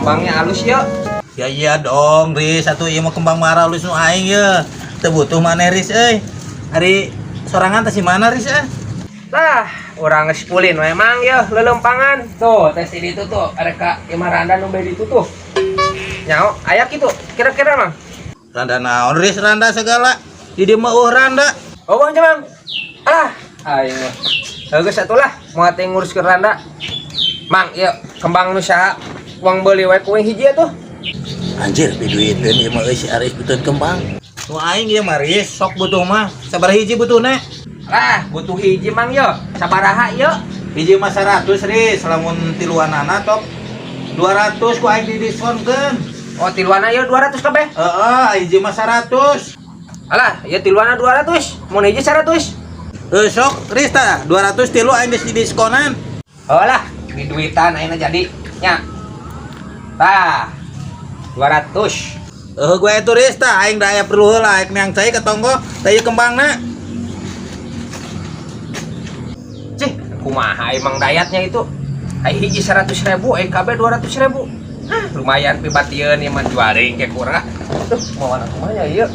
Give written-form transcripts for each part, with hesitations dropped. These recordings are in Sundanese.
Kembangnya halus ya. Ya iya dong, Riz, atuh ieu mah kembang marah alus nu aing ye. Teu butuh maneh Riz euy. Ari sorangan teh si mana Riz eh? Lah, urang geus ulin we Mang yeuh leuleumpangan. Tuh, tes di ditu tuh, arek ka imah randa nu bae ditu tuh. Nyao, aya kitu kira-kira Mang. Randa naon Riz, randa segala. Di dieu mah eueuh randa. Oh, Bang Mang. Ah, aing mah. Geus atuh lah, moal teh nguruskeun randa. Mang, ieu kembang nu saha? Uang beuli we ku hiji atuh. Anjir, biduiteun ieu mah euy si Aris butuh kembang. Nu aing ieu mah Riz, sok butuh mah. Sabaraha hiji butuhna? Lah, butuh hiji Mang yo. Sabaraha yo? Hiji mah 100 Riz, lamun tiluanana tok 200 ku aing didiskonkeun. Oh, tiluana yo 200 kabeh. Heeh, hiji mah 100. Alah, ya tiluana 200, mun hiji 100. Heuh sok Riz tah, 200 tilu aing geus didiskonan. Oh lah, di duitan ayeuna jadi nya. Tah. 200. Heuh gue itu Riz tah, aing da aya perlu heula aing neang cai ka tonggo, tah ieu kembangna. Cih, kumaha emang dayatnya itu? Ai hiji 100.000, ai kabeh 200.000. Hah, lumayan pibatieun ieu mah juaring ke kurang. Tuh, mawana kumaha ya ieu?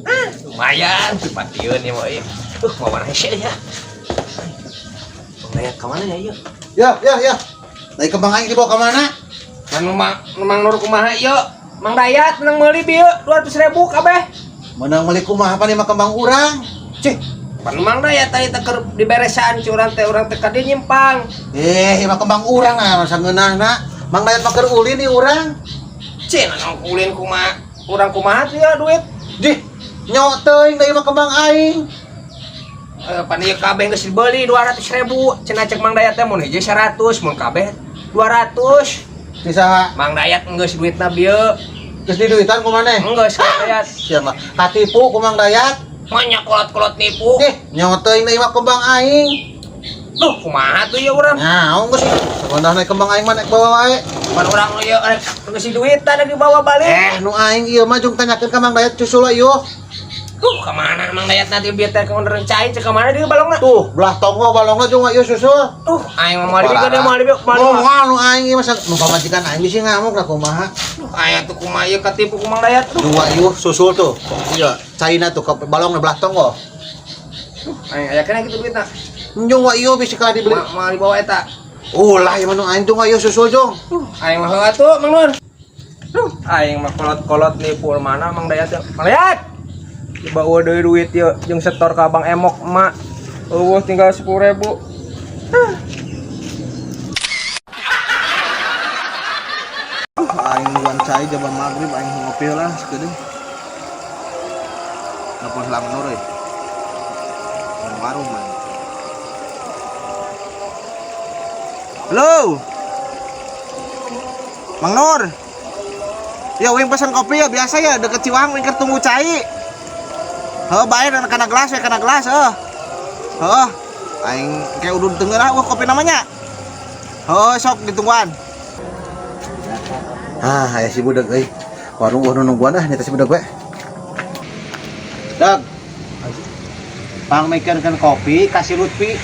Hah, lumayan pibatieun ieu mah ieu. Tuh, mawana hese ya. Mang Dayat ka mana ya ieu? Ya, ya, ya. Naik kembang aing dibawa ke mana? Mang Mang Mang Nur kumaha ieu? Mang Dayat menang meuli bieu 200.000 kabeh. Menang meuli kumaha pan mah kembang urang. Cih, pan Mang Dayat tadi teh keur diberesan ci urang teh ka dieu nyimpang. Eh, ieu mah kembang urang ah masa ngeunahna. Mang Dayat mah keur ulin di urang. Cih, nang ulin kumaha? Urang kumaha tuh ya duit? Dih, nyok teuing da ieu mah kembang aing. Pan ieu kabeh geus dibeli 200.000. Cenah cek Mang Dayat teh mun hiji 100, mun kabeh 200. Di saha? Mang Dayat geus duitna bieu. Geus diduitan ku maneh? Geus Mang Dayat. Sia mah katipu ku Mang Dayat. Manya kolot-kolot nipu. Dih, nyok teuing da ieu mah kembang aing. Duh, kumaha tuh ya urang? Naon geus sabeunahna kembang aing mah nek bawa wae. Pan urang ieu rek geus diduitan rek dibawa balik. Eh, nu aing ieu mah jung tanyakeun ka Mang Dayat cusul ieu. Tuh, kemana Mang Dayat nanti biar teh keundang cai cek kemana dia balongna? Tuh, belah tonggo balongna jung ieu susul. Tuh, aing mah moal dibieu moal dibieu moal dibieu. Moal nu aing ieu masa nu pamajikan aing bisi ngamuk lah kumaha. Duh, aing tuh kumaha ieu katipu ku Mang Dayat. Duh, Dua ieu susul tuh. Iya, caina tuh ke balongna belah tonggo. duh, aing aya kena gitu duitna. Njung wa ieu bisi kalah dibeli. Moal dibawa eta. Ulah ieu mah nu aing jung ieu susul jung. Duh, aing mah heula tuh Mang Nur. Duh, aing mah kolot-kolot nipu mana Mang Dayat teh. Mang Dayat. Dibawa deui duit ieu jeung setor ka Bang Emok emak. Eueuh tinggal 10.000. Aing nungguan cai jaman maghrib aing ngopi lah sakedeung. Telepon heula Nur euy. Nang warung mah. Halo. Mang Nur. Ya wing pesan kopi ya biasa ya deket Ciwang wing keur tunggu cai. Heuh bae kana gelas we kana gelas heuh. Heuh. Aing kayak udun tengah lah wah kopi namanya. Heuh sok ditungguan. Ah, aya si budak euy. Warung eueuh nu nungguan ah nyata si budak we. Dag. Pang mikeunkeun kopi ka si Lutfi.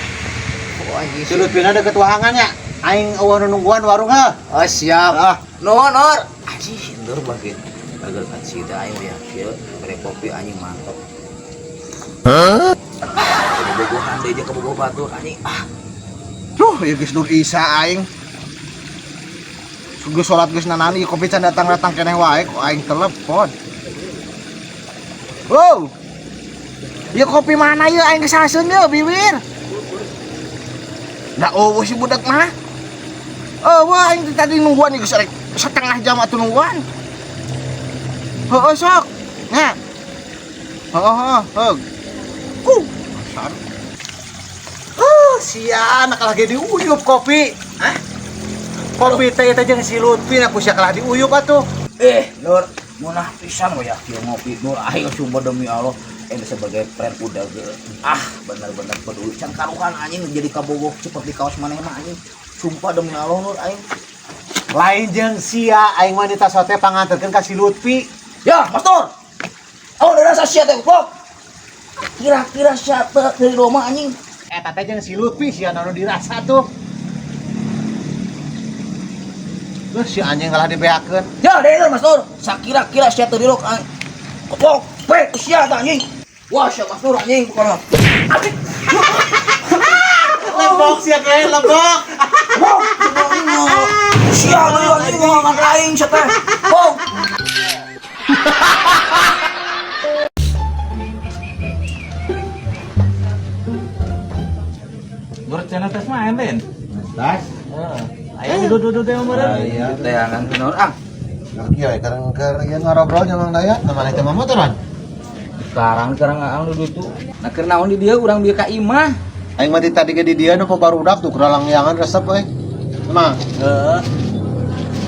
Si Lutfi na deket wahangan nya. Aing eueuh nu nungguan warung heuh. Oh siap. Ah, Nuhun, Nur. Anjing, Nur bangkit. Gagal kan sih teh aing ya kieu bere kopi anjing mantap. Hah? Bobogohan deui jeung kabogoh batur anjing. Ah, Duh, ieu geus Nur Isa aing. Geus salat geus nanani kopi can datang-datang keneh wae kok aing telepon. Wow. Ieu kopi mana ieu aing geus haseun ieu biwir. Da eueuh si budak mah. Eueuh aing teh tadi nungguan ieu geus rek setengah jam atuh nungguan. Heueuh sok. Nya. Heueuh heueuh heug. Ku. Dasar. Sia anak lagi diuyup kopi. Hah? Kopi teh teh jeung si Lutfi aku sia kalah diuyup atuh. Nur, munah pisan we ya kieu ngopi. Nur aing sumpah demi Allah ini sebagai friend udah ge. Ah, bener-bener peduli can karuhan anjing jadi kabogoh seperti kaos maneh mah anjing. Sumpah demi Allah Nur aing. Lain jeung sia aing wanita sote panganterkeun ka si Lutfi. Ya, Mas Nur. Oh, udah rasa sia teh goblok. Kira-kira siapa dari Roma anjing? Eta teh jeung si Lutfi sia nu dirasa tuh. Terus si anjing kalah dibeakeun. Ya deh Mas Nur, sakira-kira sia teu dirok aing. Kopok, pe sia tah anjing. Wah, sia Mas Nur anjing pokona. Lebok sia kae lebok. Wah, sia deui anjing ngomong aing sia teh. Bong. Nur cenah tes main Den. Tas. Heeh. Aya udud-udud teh meureun. Aya. Teangan kunaon ah. Kieu kareng keur ieu ngarobrol jeung Mang Dayat, namanya teh motoran. Sekarang aang nu ditu. Nah keur naon di dieu urang bieu ka imah. Aing mah ti tadi ge di dieu nu barudak tuh keralangyangan resep euy. Emang Heeh.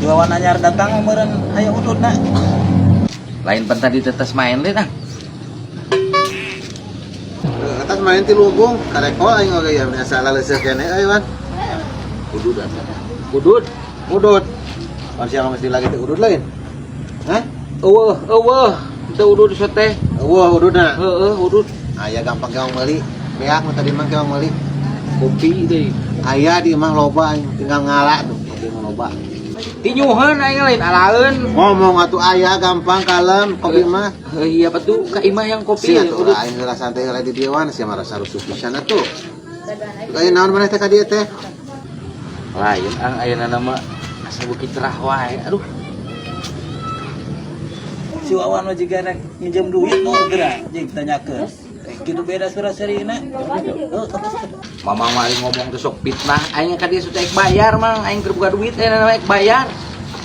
Di Wawan anyar datang meureun aya ududna. Lain pan tadi tetes main lin ah. Atas main ti lubung, kareko aing oge ya asa laleuseuh keneh euy Wan. Udud atuh. Udud. Udud. Pan siapa mesti lagi teh udud lain? Hah? Eueuh, eueuh. Teu udud teh. Eueuh ududna. Heeh, udud. Aya gampang keong meuli. Beak nu tadi mah keong meuli. Kopi deui. Aya di imah loba aing tinggal ngala tuh, di imah loba. Tinyuheun aing lain alaeun. Ngomong atuh aya gampang kalem kopi mah. Heuh, iya betul ka imah yang kopi Si atuh udud. aing heula santai heula di dieu wan sia mah rasa rusuh pisan atuh. Lain naon maneh teh ka dieu teh? Lain ang ayeuna nama asa beuki cerah wae. Aduh. Si Wawan mah jiga rek minjem duit nu geura jeung tanyakeun. Kitu beda surat serina. Heeh. Mamang mah aing ngomong teh sok fitnah. Aing ka dieu sudah ek bayar mang, aing keur boga duit ayeuna ek bayar.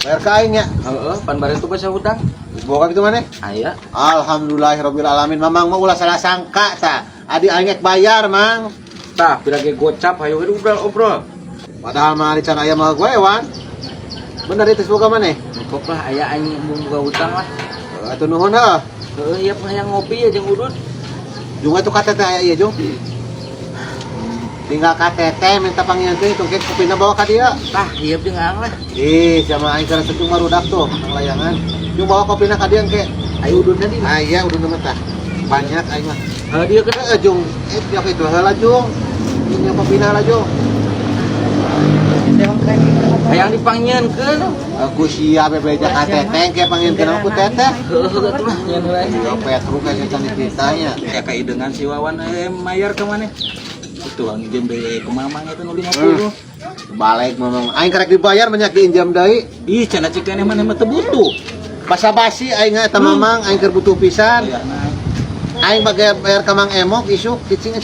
Bayar ka aing nya. Heeh, pan bareng tuh basa hutang. Boga kitu maneh? Aya. Alhamdulillahirabbil alamin. Mamang mah ulah salah sangka tah. Adi aing ek bayar, Mang. Tah, pira ge gocap hayu we obrol-obrol. Padahal mah di can aya mah gue Wan. Bener itu boga maneh? Cukup lah aya aing embung boga hutang lah. Atuh nuhun heuh. Heeh, ieu mah hayang ngopi ya jeung udud. Jung atuh ka teteh aya ieu Jung. Tinggal ka teteh minta pangieunkeun itu ke kopina bawa ka dieu. Tah, ieu jeung aang lah. Ih, sama aing keur secung barudak tuh nang layangan. Jung bawa kopina ka dieu engke. Ayo ududna di. Aya ududna mah tah. Banyak aing mah. Heuh dieu kan. Heeh Jung, eh tiap itu heula Jung. Ini kopina heula Jung. Hayang dipangieunkeun. Aku siap bebeja ka teteh engke pangieunkeun aku teteh. Heeh, atuh lah nyeun heula. Iya, Petru kayak can dititanya. Ya kaidengan si Wawan mayar ka maneh. Itu nginjem deui ke mamang eta nu 50. Balik mamang aing karek dibayar banyak diinjam deui. Ih, cenah cik keneh maneh mah teu butuh. Basa-basi aing eta mamang aing keur butuh pisan. Wayana. Aing bage bayar ka Mang Emok isuk cicing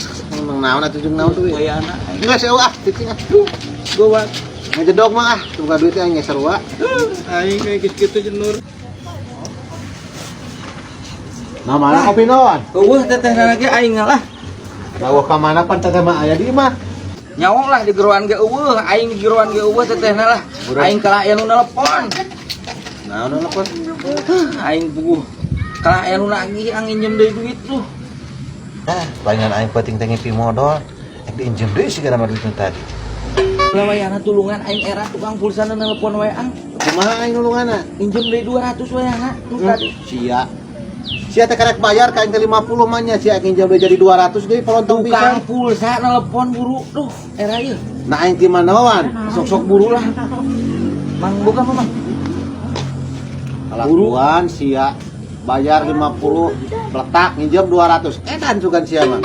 mang naon atuh jeung naon tuh. Wayana. Geus eueuh ah cicing ah. Gowat. Ngejedog mah ah tunggu duit aing geus sarua. Aing kayak gitu jenur. Nah mana kopi naon? Eueuh tetehna lagi aing lah. Bawa ka mana pan teteh mah aya di imah. Nyawa lah di geroan ge eueuh, aing di geroan ge eueuh tetehna lah. Aing kalah aya nu nelpon. Naon nu nelpon? Aing puguh. Kalah aya nu nagih ang nginjem deui duit tuh. Ah, palingan aing penting teh ngipi modal. Ek diinjem deui sigana mah duit nu tadi. Lah wayahna tulungan aing era tukang pulsana nelpon wae ang. Kumaha aing nulunganna? Injem deui 200 wayahna nu tadi. Sia. Sia teh karek bayar ka aing teh 50 mah nya sia nginjem deui jadi 200 deui pelontong Tukang pisan. pulsa nelpon buru duh era ieu. Nah aing ti mana wan? Sok-sok buru lah. Mang buka apa, Mang? Kelakuan sia bayar 50 peletak nginjem 200. Edan sugan sia mah.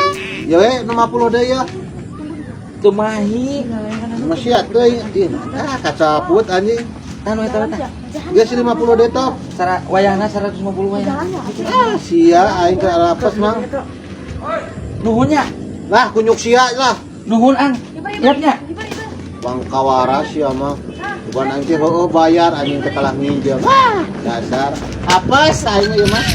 Ya we 50 deui ya. Teu mahi. Mah sia teuing. Ah kacaput anjing. Tah nu eta tah. Geus 50 deui top. Sara wayahna 150 wayahna. Ah sia aing ke arapes mang. Nuhun nya. Lah kunyuk sia lah. Nuhun ang. Lihat nya. Bang kawara sia mah. Bukan aing teh heueuh bayar anjing teh kalah nginjem. Ah dasar. Apes aing ieu mah.